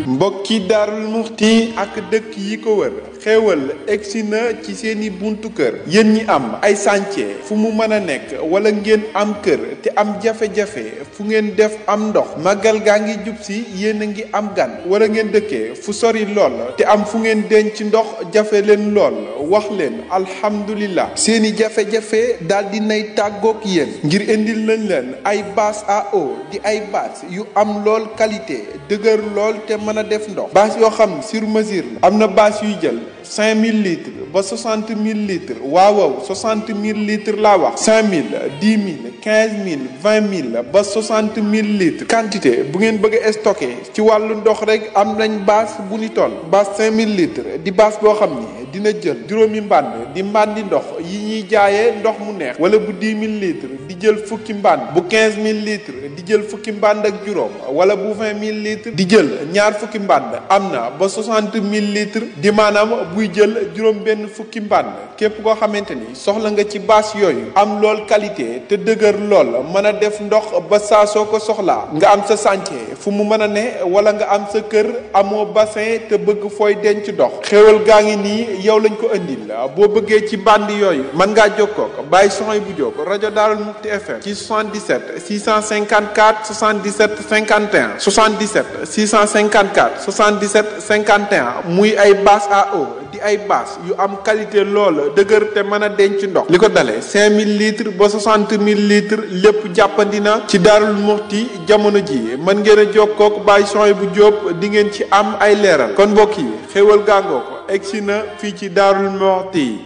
mbokki Daarul Muxti ak dëkk yi ko wër xéewal egsi na ci seeni buntu kër yéen ñi am ay chantier fu mu mën a nekk wala ngeen am kër te am jafe-jafe fu ngeen def am ndox màggal gaa ngi jub si yéen a ngi am gan wala ngeen dëkkee fu sori lool te am fu ngeen denc ndox jafe leen lool wax leen alhamdulillah seeni jafe-jafe daal di nay tàggook yéen ngir indil nañ leen ay bâche à eau di ay bâche yu am lool qualité dëgër lool te mën a def ndox bâche yoo xam sur mesure la am na bâche yuy jël 5000 litres ba 60 000 litres waaw 60 000 litres laa wax 5000 10 000 15 000 20 000 ba 60 000 litres quantité bu ngeen bëgg a stocké ci wàllu ndox rek am nañ bâche bu ni toll bâche 5000 litres di bâche boo xam ni dina jël juróomi mbànd di mbàndi ndox yi ñuy jaayee ndox mu neex wala bu 10 000 litres di jël fukki mbànd bu 15 000 litres di jël fukki mbànd ak juróom wala bu 20 000 litres di jël ñaar fukki mbànd am na ba 60 000 litres di maanaam buy jël juróom benn fukki mbànd képp koo xamante ni soxla nga ci bâche yooyu am lool qualité te dëgër lool mën a def ndox ba saa soo ko soxlaa nga am sa chantier fu mu mën a ne wala nga am sa kër amoo bassin te bëgg fooy denc ndox xéwal gaa ngi nii yow lañ ko indil boo bëggee ci band yooyu mën ngaa jokkoo ko Baye Soxay bu Jóob rajo Daarul Muxti FM ci 77 654 77 51 77 654 77 51 muy ay bâche à eau di ay bâche yu am qualité lool dëgër te mën a denc ndox li ko dalee 5000 litres ba 60 000 litres lépp jàppandi na ci Daarul Muxti jamono ji mën ngeen a jokkoo ak Baye Soxay bu Jóob di ngeen ci am ay leeral kon mbokk yi xéwal gàngoo ko egsi na fii ci Daarul Muxti.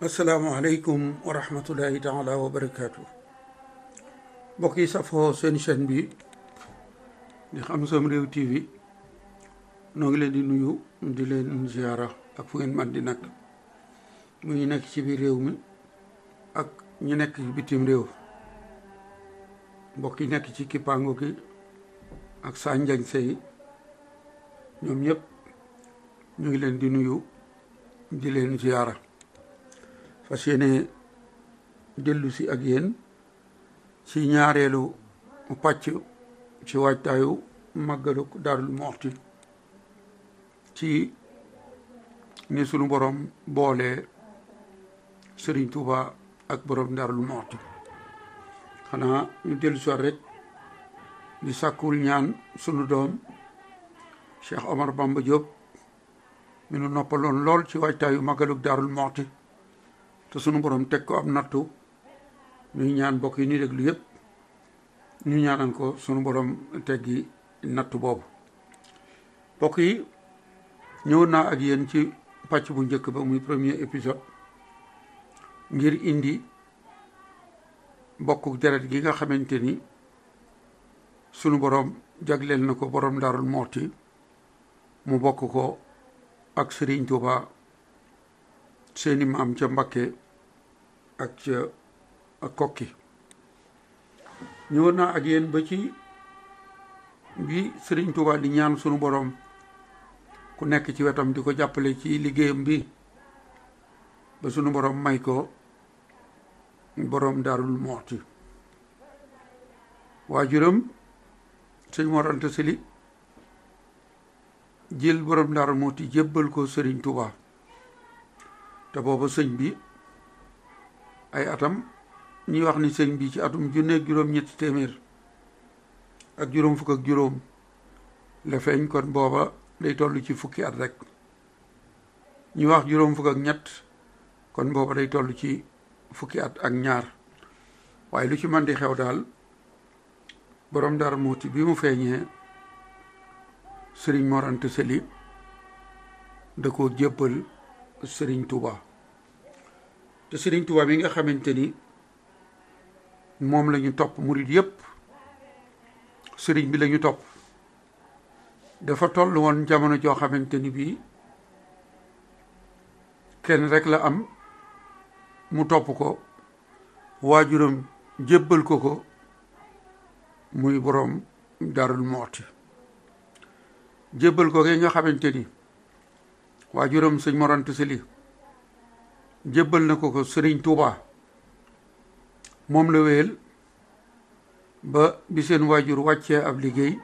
asalaamaaleykum wa rahmatullahi taala wa barakaatu mbokk yi safoo seen chaîne bi di Xam Sam Réew TV noo ngi leen di nuyu di leen ziara ak fu ngeen man di nag mu ñu nekk ci biir réew mi ak ñu nekk ci bitim réew mbokk yi nekk ci kippaango gi ak saa njañ sey ñoom ñëpp ñu ngi leen di nuyu di leen ziara fas yéene dellu si ak yéen ci ñaareelu pàcc ci waajtaayu màggalu Daarul Muxti ci ni sunu borom boole Sëriñ Tuuba ak borom Daarul Muxti xanaa ñu dellu si rek di sàkkul ñaan sunu doom Cheikh Omar Bamba Diop mi nu noppaloon lool ci waajtaayu màggalu Daarul Muxti te sunu borom teg ko am nattu ñuy ñaan mbokk yi ni déglu yëpp ñu ñaanal ko sunu borom teggi nattu boobu mbokk yi ñëwoon naa ak yéen ci pàcc bu njëkk ba muy premier épisode ngir indi bokku deret gi nga xamante ni sunu borom jagleel na ko borom Daarul Muxti mu bokk ko ak Sëriñ Tuuba seeni maam ca Mbakke ak ca Kokki ñëwoon naa ak yéen ba ci bi Sëriñ Tuuba di ñaan sunu borom ku nekk ci wetam di ko jàppale ci liggéeyam bi ba sunu borom may ko borom Daarul Muxti waajuram sëñ Mor Anta Sali jël borom Daarul Muxti jébbal ko Sëriñ Tuuba te booba sëñ bi ay atam ñuy wax ni sëñ bi ci atum junneeg juróom-ñetti téeméer ak juróom fukk ak juróom la feeñ kon booba day toll ci fukki at rek ñu wax juróom fukk ak ñett kon booba day toll ci fukki at ak ñaar waaye lu ci man di xew daal borom Daarul Muxti bi mu feeñee Sëriñ Mor Anta Sali da ko jébbal Sëriñ Tuuba te Sëriñ Tuuba mi nga xamante ni moom la ñu topp murit yépp sëriñ bi la ñu topp dafa toll woon jamono joo xamante ni bii kenn rek la am mu topp ko waajuram jébbal ko muy borom Daarul Muxti jébbal ko nga xamante ni waajuram sëñ Mor Anta Sali jébbal na ko Sëriñ Tuuba moom la wéyal ba bi seen waajur wàccee ab liggéey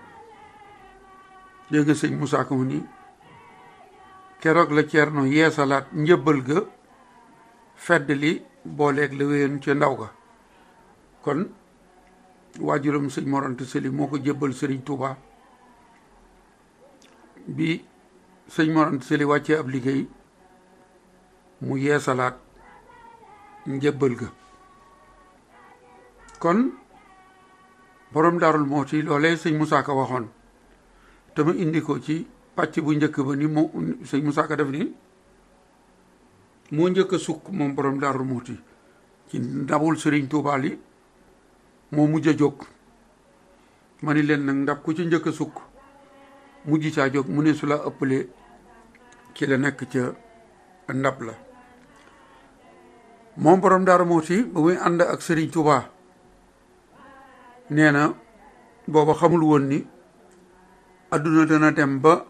dégg nga sëñ Moussa Ka mu ni keroog la Ceerno yeesalaat njëbbal ga fedd li booleeg la wéyoon ca ndaw ga kon waajuram sëñ Mor Anta Sali moo ko jébbal Sëriñ Tuuba bi sëñ Mor Anta Sali wàccee ab liggéey mu yeesalaat njëbbal ga kon borom Daarul Muxti loolee sëñ Moussa Ka waxoon te ma indi ko ci pàcc bu njëkk ba ni moo sëñ Moussa Ka def ni moo njëkk a sukk moom borom Daarul Muxti ci ndabul Sëriñ Tuuba li moo mujj a jóg ma ni leen nag ndab ku ci njëkk a sukk mujj caa jóg mu ne su la ëppalee ci la nekk ca ndab la moom borom Daarul Muxti ba muy ànd ak Sëriñ Tuuba nee na booba xamul woon ni adduna dana dem ba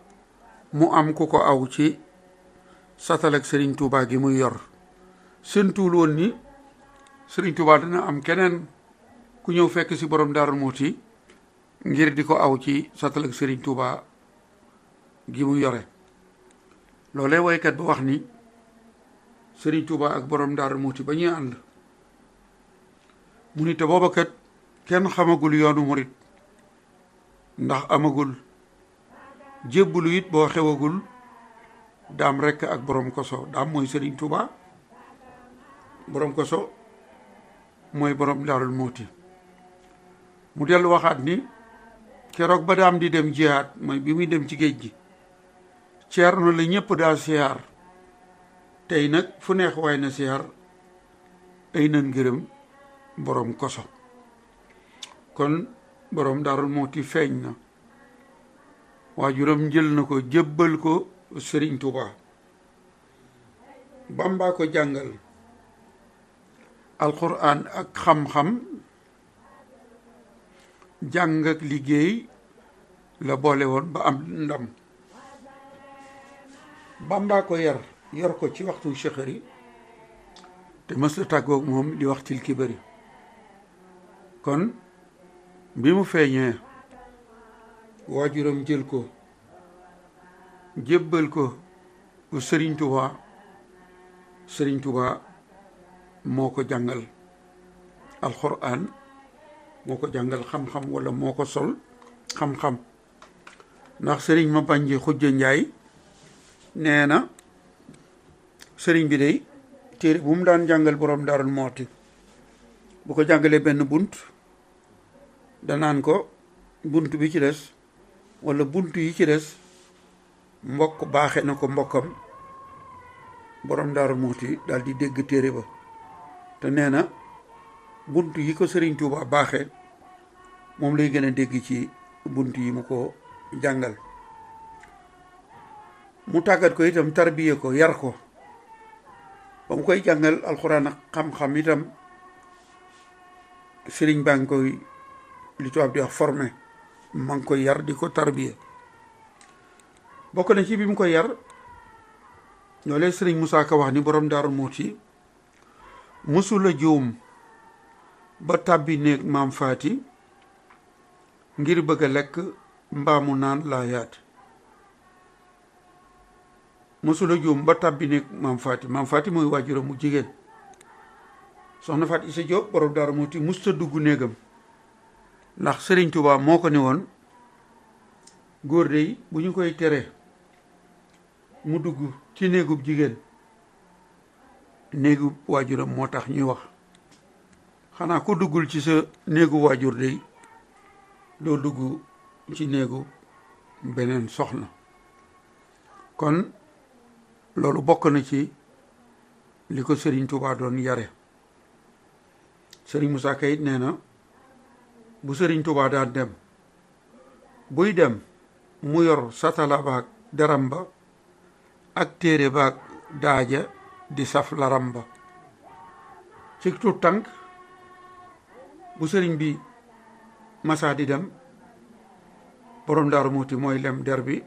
mu am ku ko aw ci satal ak Sëriñ Tuuba gi muy yor séentuwul woon ni Sëriñ Tuuba dana am keneen ku ñëw fekk si borom Daarul Muxti ngir di ko aw ci satal ak Sëriñ Tuuba gi muy yore loolee woykat ba wax ni Sëriñ Tuuba ak borom Daarul Muxti ba ñuy ànd mu ni te booba kat kenn xamagul yoonu murit ndax amagul jébbulu it boo xewagul daam rekk ak borom koso daam mooy Sëriñ Tuuba borom koso mooy borom Daarul Muxti mu dellu waxaat ni keroog ba daam di dem jihaat mooy bi muy dem ci géej gi Ceerno la ñëpp daa siyaar tey nag fu neex waay na siyaar ay nan ngërëm borom koso kon borom Daarul Muxti feeñ na waajuram jël na ko jébbal ko Sëriñ Tuuba Bamba ko jàngal alxuraan ak xam-xam jàng ak liggéey la boole woon ba am ndam Bamba ko yor ko ci waxtu cheikhari te mës la tàggoog moom di wax til kibari kon bi mu feeñee waajuram jël ko jébbal ko Sëriñ Tuuba Sëriñ Tuuba moo ko jàngal alxuraan moo ko jàngal xam-xam walla moo ko sol xam-xam ndax sëriñ ma bànji xujja njaay nee na sëriñ bi day téere bu mu daan jàngal borom Daarul Muxti bu ko jàngalee benn bunt danaan ko bunt bi ci des walla bunt yi ci des mbokk baaxe na ko mbokkam borom Daarul Muxti daal di dégg téere ba te nee na bunt yi ko Sëriñ Tuuba baaxe moom lay gën a dégg ci bunt yi mu ko jàngal mu tàggat ko itam tarbiye ko yar ko ba mu koy jàngal alxuraan ak xam-xam itam sëriñ baa ngi koy li tubaab di wax formé ma ngi koy yar di ko tarbiye bokk na ci bi mu koy yar ñoolee sëriñ Moussa Ka wax ni borom Daarul Muxti mësula juum ba tàbbi néeg maam faati ngir bëgg a lekk mbaamu naan laa yaat mësula juum ba tàbbi néeg maam faati mooy waajuram mu jigéen soxna Faat Isa Jóob borom Daarul Muxti musta dugg néegam ndax Sëriñ Tuuba moo ko ne woon góor dey bu ñu koy tere mu dugg ci néegub jigéen néegub waajuram moo tax ñuy wax xanaa ku duggul ci sa néegu waajur dey doo dugg ci néegu beneen soxna kon loolu bokk na ci li ko Sëriñ Tuuba doon yare Sëriñ Moussa Ka it nee na bu Sëriñ Tuuba daan dem buy dem mu yor satala baag daram ba ak téere baag daaja di saf laram ba. ci tuut tànk bu sëriñ bi masaa di dem borom Daaru Muxti mooy lem der bi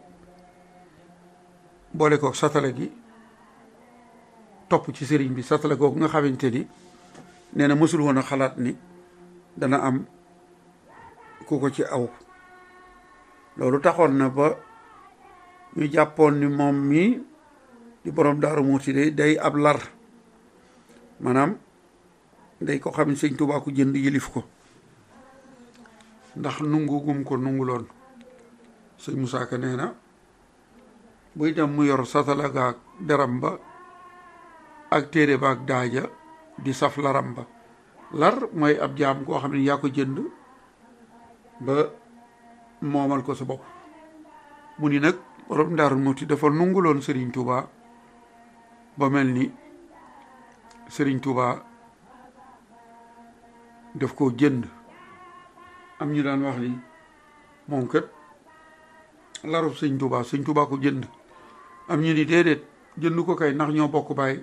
boole ko satala gi topp ci sëriñ bi, satala googu nga xamante ni nee na mësul woon a xalaat ni dana am ku ko ci aw. loolu taxoon na ba ñu jàppoon ni moom mii di borom Daaru Muxti day ab lar, maanaam day ko xam ne sëñ Tuubaa ko jënd yilif ko ndax nungu gum ko nunguloon. sëñ Musaa Ka nee na buy dem mu yor satala gaag deram ba ak téere ba ak daaja di saf laram ba. lar mooy ab jaam koo xam ne yaa ko jënd ba moomal ko sa bopp. mu ni nag borom Daaru Muxti dafa nunguloon Sëriñ Tuubaa ba mel ni Sëriñ Tuubaa daf koo jënd. am ñu daan wax ni moom kat larub sëñ Tuubaa ko jënd. am ñu ni déedéet jënd ko kay ndax ñoo bokk baay,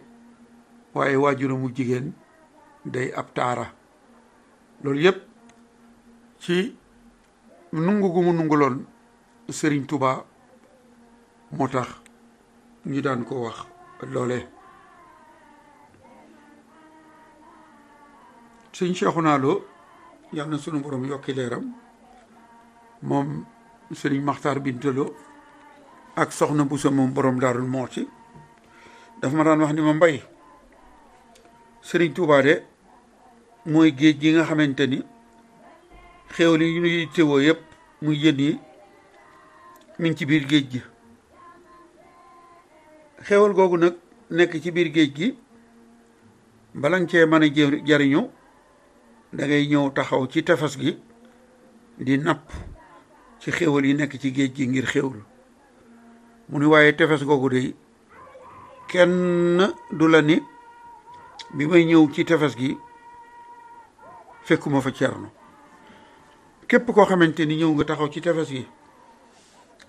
waaye waajuramu jigéen day ab taara. loolu yépp ci nungu gu mu nunguloon Sëriñ Tuubaa moo tax ñu daan ko wax loole. sëñ Seexuna Lo yal na sunu borom yokki leeram, moom sëriñ Maxtaar Binta Lo ak soxna Buso moom borom Daaru Muxti dafa ma daan wax ni ma mbay, Sëriñ Tuubaa de mooy géej gi nga xamante ni xéewal yi ñuy téwoo yépp muy jën yi mi ngi ci biir géej gi. xéewal googu nag nekk ci biir géej gi bala nga cee mën a jariñu da ngay ñëw taxaw ci tefes gi di napp ci xéewal yi nekk ci géej gi ngir xéewlu. mu ni waaye tefes googu de kenn du la ni bi may ñëw ci tefes gi fekkuma fa Cerno. képp koo xamante ni ñëw nga taxaw ci tefes gi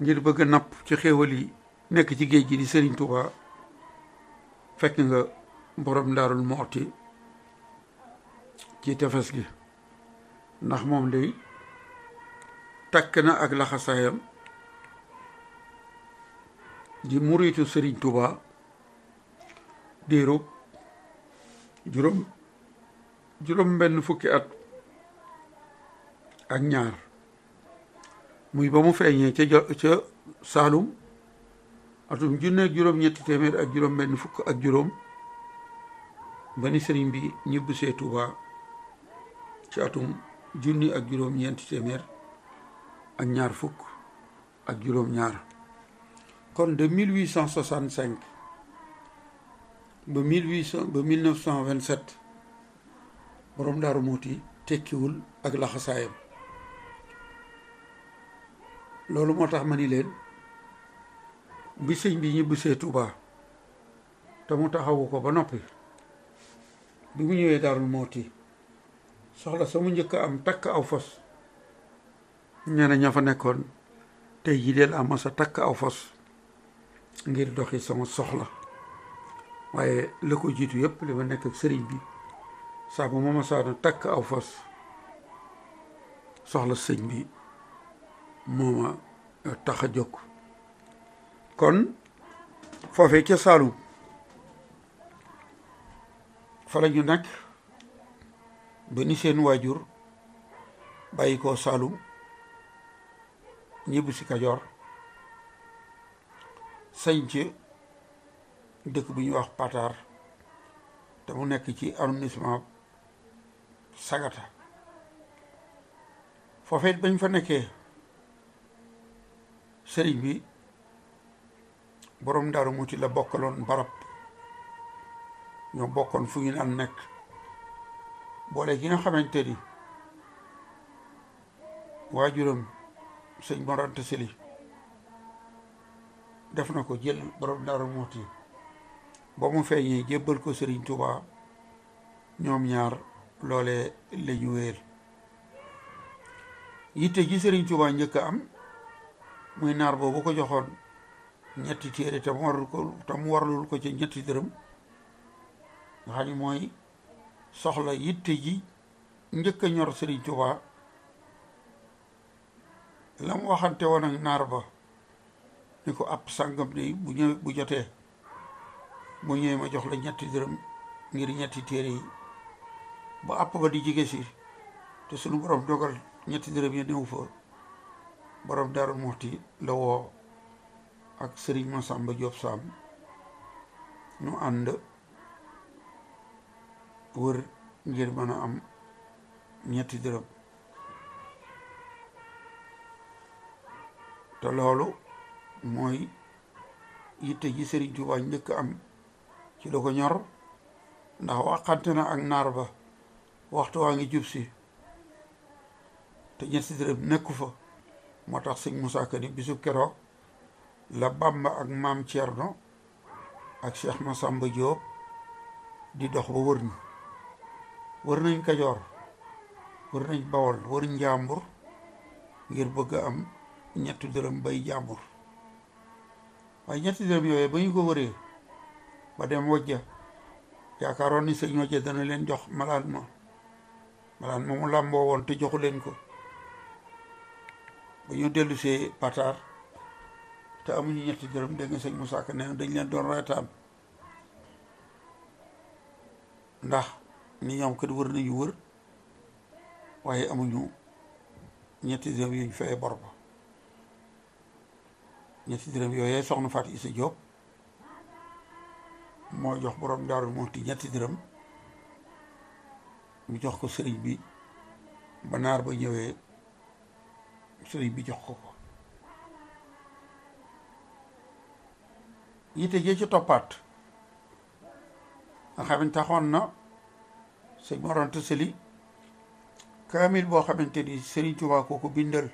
ngir bëgg a napp ci xéewal yi nekk ci géej gi di Sëriñ Tuubaa fekk nga borom Daaru Muxti ci tefes gi. ndax moom day takk na ak laxasaayam di muriitu Sëriñ Tuubaa diirub juróom benn fukki at ak ñaar, muy ba mu feeñee ca Saalum atum junne juróom-ñetti téeméer ak juróom benn fukk ak juróom ba ni sëriñ bi ñibbisee Tuubaa ci atum junni ak juróom-ñeenti téeméer ak ñaar fukk ak juróom-ñaar. kon de 1865 ba 1927 borom Daaru Muxti tekkiwul ak laxasaayam. loolu moo tax ma ni leen bi sëñ bi ñibbisee Tuubaa te mu taxawu ko ba noppi, bi mu ñëwee Daaru Muxti soxla sa mu njëkk am takk aw fas. ñeneen ña fa nekkoon tey jii de la ma sa takk aw fas ngir doxi sama soxla, waaye la ko jiitu yépp li ma nekk ak sëriñ bi saa bu ma masaana takk aw fas soxla sëñ bi moo ma tax a jóg. kon foofee ca Saalum fa la ñu nekk ba ni seen waajur bàyyi ko Saalum ñibbi si Kajoor sañ ci dëkk bu ñuy wax Pataar te mu nekk ci arrondissement Sagata. foofee bañ fa nekkee sëriñ bi borom Daaru Muxti la bokkaloon barab, ñoo bokkoon fu ñu naan nekk. boole gi nga xamante ni waajuram sëñ Mor Anta Sali def na ko jël borom Daaru Muxti ba mu feeñee jébbal ko Sëriñ Tuubaa, ñoom ñaar loole la ñu wéer. yitte ji Sëriñ Tuubaa njëkk a am muy naar boobu ko joxoon ñetti téere te mu warlul ko ci ñetti dërëm nga xam ni mooy soxla yitte ji njëkk a ñor Sëriñ Tuubaa la mu waxante woon ak naar ba ni ko ab sàngam ni bu jotee bu ñëwee ma jox la ñetti dërëm ngir ñetti téere yi ba àpp ba di jige si te sunu borom dogal ñetti dërëm ya néew fa borom Daaru Muxti la woo ak Sëriñ Masamba Jóob Saam nu ànd wër ngir mën a am ñetti dërëm te loolu mooy yitte ji Sëriñ Tuubaa njëkk am ci la ko ñor ndax waxante na ak naar ba waxtu waa ngi jub si te ñetti dërëm nekku fa moo tax sëñ Musaa Ka ni bisub keroog la Bàmba ak maam Cerno ak Cheikh Masamba Jóob di dox ba wër nañ Kajoor wër nañ Bawol wër Njàmbur ngir bëgg a am ñetti dërëm bay jàmbur waaye ñetti dërëm yooyu ba ñu ko wëree ba dem wajja yaakaaroon ni sëñ wajja dana leen jox malaan ma mu làmboo woon te joxu leen ko ba ñu dellu see Pataar te amuñu ñetti dërëm dégg nga sëñ Musaa Ka nee na dañ leen doon reetaan ndax ni ñoom kat wër nañu wër waaye amuñu ñetti dërëm yuñ fay bor ba ñetti dërëm yooyee soxna Faat Isa Jóob moo jox borom Daaru Muxti ñetti dërëm mu jox ko sëriñ bi ba naar ba ñëwee sëriñ bi jox ko yitte jee ci toppaat nga xamante taxoon na sëñ Mor Anta Sali kaamil boo xamante ni Sëriñ Tuubaa ko bindal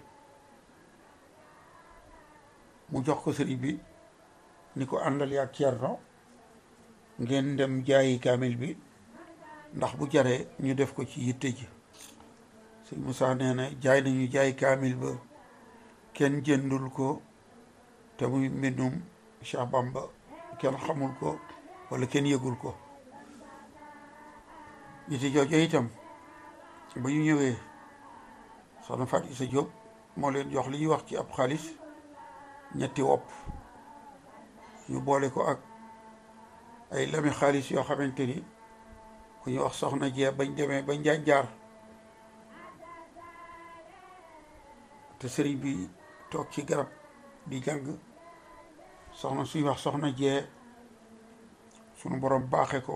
mu jox ko sëriñ bi ni ko àndal ak Cerno ngeen dem jaayi kaamil bi ndax bu jaree ñu def ko ci yitte ji sëñ Musaa nee na jaay nañu jaay kaamil ba kenn jëndul ko te muy mbindum Cheikh Bamba kenn xamul ko wala kenn yëgul ko yitte jooju itam ba ñu ñëwee soxna Faat Isa Jóob moo leen jox li ñuy wax ci ab xaalis ñetti wopp ñu boole ko ak ay lami xaalis yoo xamante ni ku ñu wax soxna jee bañ demee ba Njaanjaar te sëriñ bi toog ci garab di jàng soxna suy wax soxna jee sunu borom baaxe ko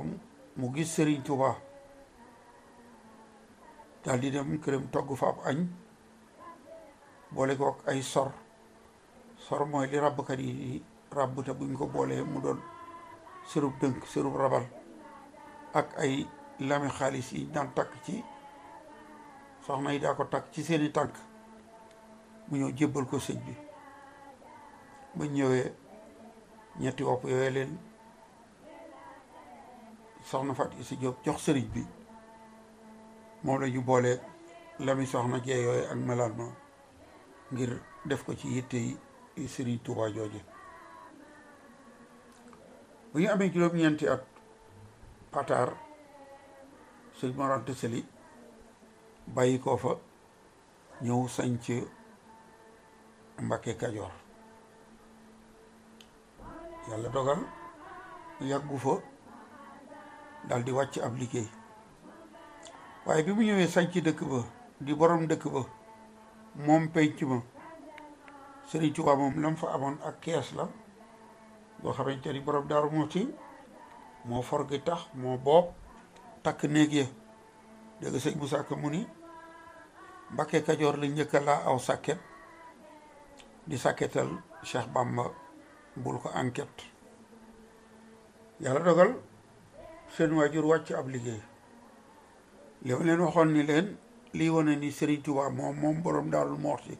mu gis Sëriñ Tuubaa daal di dem këram togg fa ab añ boole ko ak ay sor mooy li ràbbkat yi ràbb te buñ ko boolee mu doon sërub dënk sërub rabal ak ay lami xaalis yi daan takk ci soxna yi daa ko takk ci seeni tànk mu ñëw jébbal ko sëñ bi ba ñëwee ñetti wopp yooyu leen soxna Faat Isa Jóob jox sëriñ bi moom la ñu boolee lami soxna jee yooyu ak melaan ma ngir def ko ci yitte yi Sëriñ Tuubaa jooje bu ñu amee juróom-ñeenti at Pataar sëñ Mor Anta Sali bàyyi koo fa ñëw sañc Mbàkke Kajoor yàlla dogal yàggu fa dal di wàcc ab liggéey waaye bi mu ñëwee sañc dëkk ba di borom dëkk ba moom penc ma Sëriñ Tuubaa moom lam fa amoon ak kees la boo xamante ni borom Daaru Muxti moo forgi tax moo boob takk néeg ya dégg sëñ Musaa Ka mu ni Mbàkke Kajoor la njëkka laa aw sàkket di sàkketal Cheikh Bamba bul ko enquête yàlla dogal seen waajur wàcc ab liggéey li ma leen waxoon ni leen lii wane ni Sëriñ Tuubaa moom borom Daaru Muxti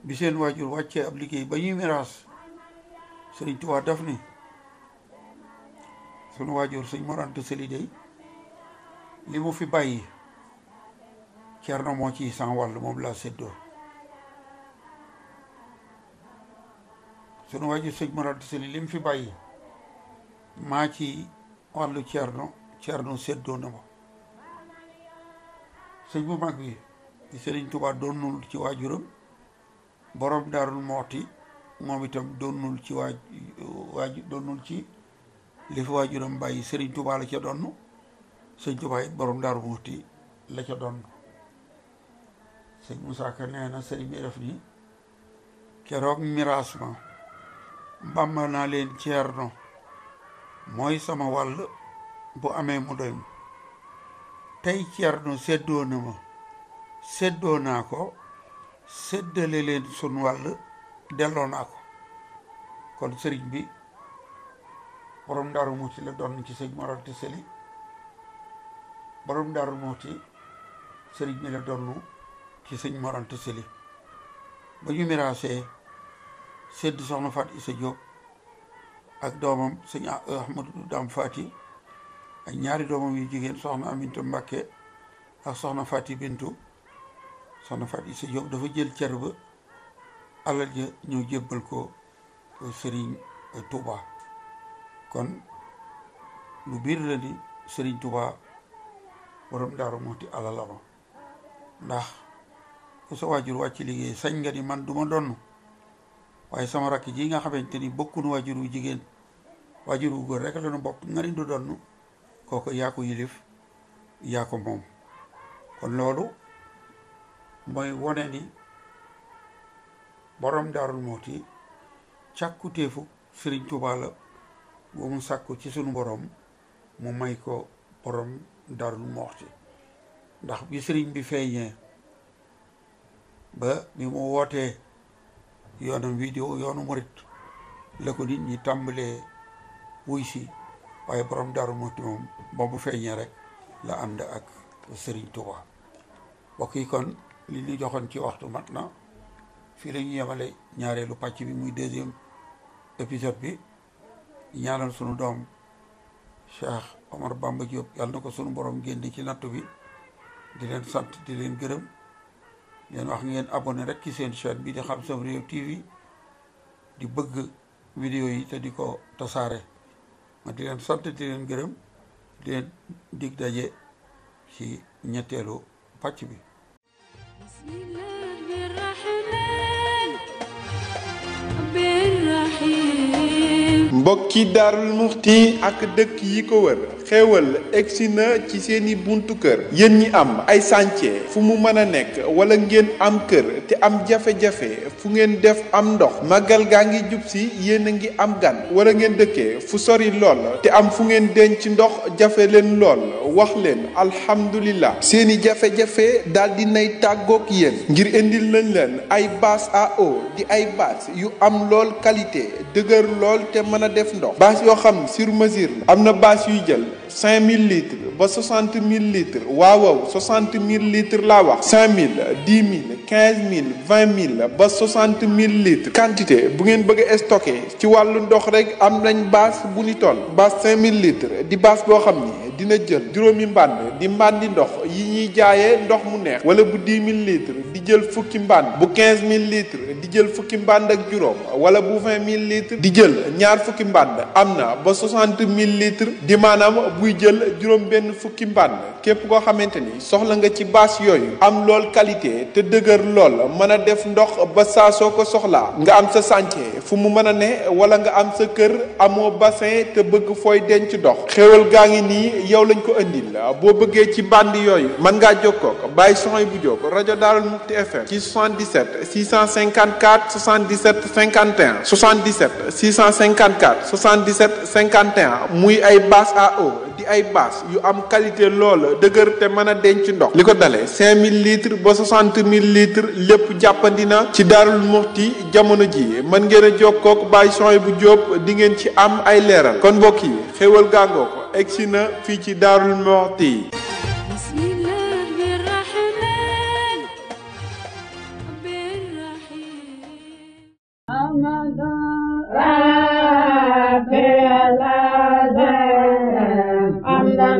bi seen waajur wàccee ab liggéey ba ñuy miraas Sëriñ Tuubaa daf ni sunu waajur sëñ Mor Anta Sali dey li mu fi bàyyi Cerno moo ci san wàll moom laa séddoo sunu waajur sëñ Mor Anta Sali li mu fi bàyyi maa ci wàllu Ceerno séddoo na ma. sëñ bu mag bi di Sëriñ Tuubaa doonul ci waajuram, borom Daarul Muxti moom itam doonul ci doonul ci li fi waajuram bàyyi. Sëriñ Tuubaa la ca donn, sëñ Tuubaa it borom Daarul Muxti la ca donn. sëñ Musaa Ka nee na sëriñ bi def ni keroog miraas ma Bàmba naa leen Ceerno mooy sama wàll bu amee mu doy ma. tey Ceerno séddoo na ma, séddoo naa ko, séddale leen sun wàll delloo naa ko. kon sëriñ bi borom Daaru Muxti la doon ci sëñ Mor Anta Sali, borom Daaru Muxti sëriñ bi la doon ci sëñ Mor Anta Sali. ba ñu miraasee sédd soxna Faat Isa Jóob ak doomam sëñ Ahmadu Daam Faati ak ñaari doomam yu jigéen soxna Aminta Mbàkke ak soxna Faati Bintu. soxna Faat Isa Jóob dafa jël cër ba alal ja ñëw jébbal ko Sëriñ Tuuba. kon lu biir la ni Sëriñ Tuuba borom Daaru Muxti alal la ma. ndax ku sa waajur wàcc liggéey sañ nga ni man duma donn, waaye sama rakk ji nga xamante ni bokkunu waajur wu jigéen, waajur wu góor rek la nu bokk, nga ni du donn, kooku yaa ko yilif, yaa ko moom. kon loolu mooy wone ni borom Daarul Muxti càkkutéefu Sëriñ Tuubaa la bu mu sàkku ci sunu borom mu may ko borom Daarul Muxti. ndax bi sëriñ bi feeñee ba bi mu wootee yoonam vidéo yoonu murit la ko nit ñi tàmbalee wuy si, waaye borom Daaru Muxti moom ba mu feeñee rek la ànd ak Sëriñ Tuubaa. mbokk yi kon li ñu joxoon ci waxtu mat na, fii la ñu yemale ñaareelu pàcc bi muy deuxième épisode bi. ñaanal sunu doom Cheikh Omar Bamba Diop yàlla na ko sunu borom génne ci nattu bi. di leen sant di leen gërëm, leen wax ngeen abonné rek ci seen chaîne bi di Xam Sam Réew TV, di bëgg vidéo yi te di ko tasaare. ma di leen sant di leen gërëm, di leen dig daje ci ñetteelu pàcc bi. mbokki Daarul Muxti ak dëkk yi ko wër xéewal egsi na ci seeni buntu kër. yéen ñi am ay chantier fu mu mën a nekk wala ngeen am kër te am jafe-jafe fu ngeen def am ndox, màggal gaa ngi jub si, yéen a ngi am gan wala ngeen dëkkee fu sori lool te am fu ngeen denc ndox jafe leen lool, wax leen alhamdulillah seeni jafe-jafe daal di nay tàggoog yéen ngir indil nañ leen ay bâche à eau di ay bâche yu am lool qualité, dëgër lool te mën a def ndox. bâche yoo xam ne sur mesure la. am na bâche yuy jël 5000 litres ba 60 000 litres. waaw 60 000 litres laa wax. 5000 10 000 15 000 20 000 ba 60 000 litres. quantité bu ngeen bëgg a stocké ci wàllu ndox rek am nañ bâche bu ni toll. bâche 5000 litres di bâche boo xam ni dina jël juróomi mbànd di mbàndi ndox yi ñuy jaayee ndox mu neex. wala bu 10 000 litres di jël fukki mbànd. bu 15 000 litres di jël fukki mbànd ak juróom. wala bu 20 000 litres di jël ñaar fukki mbànd. am na ba 60 000 litres di maanaam buy jël juróom benn fukki mbànd. képp koo xamante ni soxla nga ci bâche yooyu am lool qualité te dëgër lool mën a def ndox ba saa soo ko soxlaa nga am sa chantier fu mu mën a ne wala nga am sa kër amoo bassin te bëgg fooy denc ndox. xéewal gaa ngi nii yow lañ ko andil boo bëggee ci band yooyu mën ngaa jokkoo ak Baye Souhaïbou Diop rajo Daarul Muxti FM ci 77 654 77 51 77 654 77 51 muy ay bâche à eau di ay bâche yu am qualité lool dëgër te mën a denc ndox. li ko dalee 5000 litres ba 60 000 litres lépp jàppandi na ci Daarul Muxti jamono ji mën ngeen a jokkoo ak Baye Souhaïbou Diop di ngeen ci am ay leeral. kon mbokk yi xéewal gàngoo ko egsi na fii ci Daarul Muxti. I'm